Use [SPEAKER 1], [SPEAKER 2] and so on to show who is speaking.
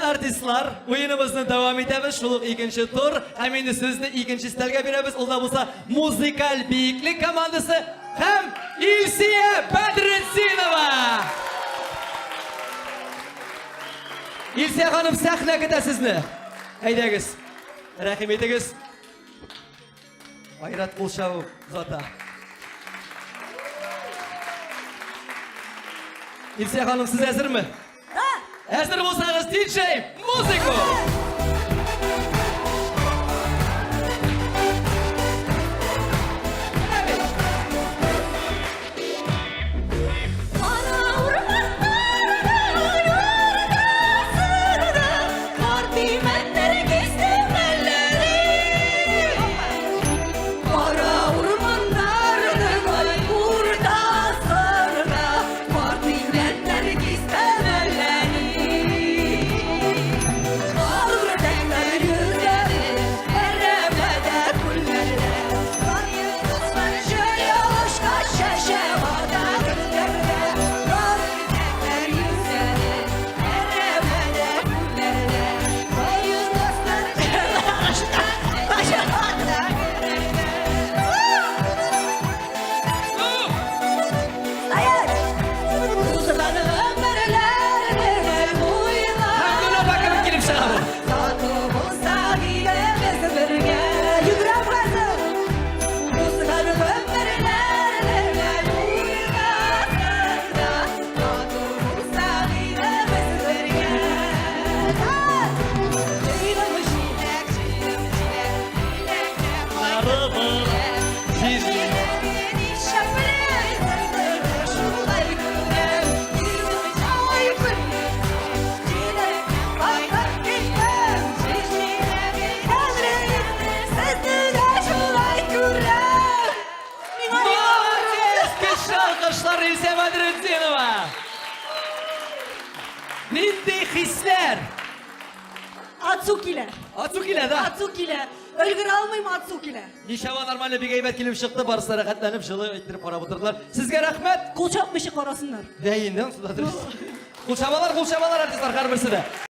[SPEAKER 1] артистлар, уеныбызны дәвам итәбез. Шул ук икенче тур. Һәм инде сүзне икенче өстәлгә бирәбез. Ул да булса музыкаль биеклек командасы һәм Илсия Бәдретдинова. Илсия ханым, сәхнә көтә сезне. Әйдәгез, рәхим итегез. Айрат кул чабып озата. Илсия ханым, сез әзерме?
[SPEAKER 2] Да.
[SPEAKER 1] Әзер булсагыз, диджей, музыку! Алкышлар Илсә Бәдретдинова! Нинди хисләр?
[SPEAKER 2] Ацу килә.
[SPEAKER 1] Ацу килә, да?
[SPEAKER 2] Ацу килә. Өлгерә алмыйм, ацу килә.
[SPEAKER 1] Ничава нормально бик әйбәт килеп чыкты, барысы да рәхәтләнеп, җылы иттереп карап утырдылар. Сезгә рәхмәт.
[SPEAKER 2] Кул чапмыйча карасыннар.
[SPEAKER 1] Дә инде, ансы да дөрес. Кул чабалар, кул чабалар артистлар һәрберсе дә.